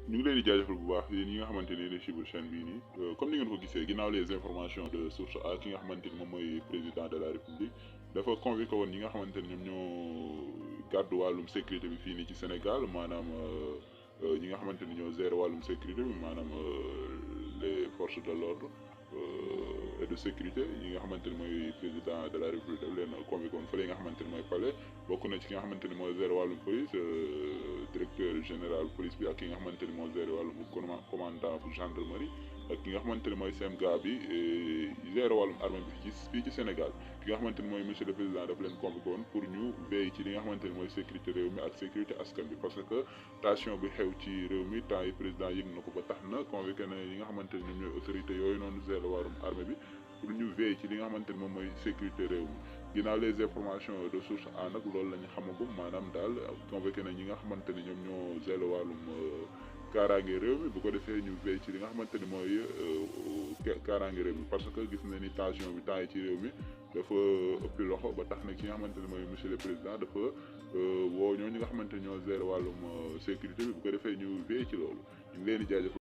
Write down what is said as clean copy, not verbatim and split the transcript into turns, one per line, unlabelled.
ñu ngi leen di jaajëfal bu baax yéen ñi nga xamante ne yéen a suivre chaîne bii nii comme ni ngeen ko gisee ginnaaw les informations de source A ki nga xamante ni moom mooy président de la république dafa convoqué woon ñi nga xamante ni ñoom ñoo gàddu wàllum sécurité bi fii nii ci Sénégal maanaam ñi nga xamante ni ñoo gérer wàllum sécurité bi maanaam les forces de l'ordre et de sécurité yi nga xamante ni mooy président de la république daf leen convoqué woon fële nga xamante ni mooy palais bokk na ci ki nga xamante ni mooy gérer wàllum police directeur général police bi ak ki nga xamante ni moo gérer wàllum commandant bu gendarmerie ak ki nga xamante ni mooy CMGA bi gérer wàllum armée bi fii ci Sénégal ki nga xamante ni mooy monsieur le président daf leen convoqué woon pour ñu veiller ci li nga xamante ni mooy sécurité réew mi ak sécurité askan bi parce que tension bi xew ci réew mi temps yi président yëg na ko ba tax na convoqué na yi nga xamante ni ñoom ñooy autorité yooyu noonu gérer wàllum armée bi pour ñu veiller ci li nga xamante ni moom mooy sécurité réew mi ginnaaw les informations de source A nag loolu la ñu xamagum maanaam daal convoqué na ñi nga xamante ni ñoom ñoo gérer wàllum kaaraange réew mi bu ko defee ñu veille ci li nga xamante ni mooy kaaraange réew mi parce que gis na ni tension bi temps yi ci réew mi dafa ëppi loxo ba tax na ki nga xamante ni mooy monsieur le président dafa woo ñoo ñi nga xamante ni ñoo gérer wàllum sécurité bi bu ko defee ñu veille ci loolu ñu ngi leen di jaajëfal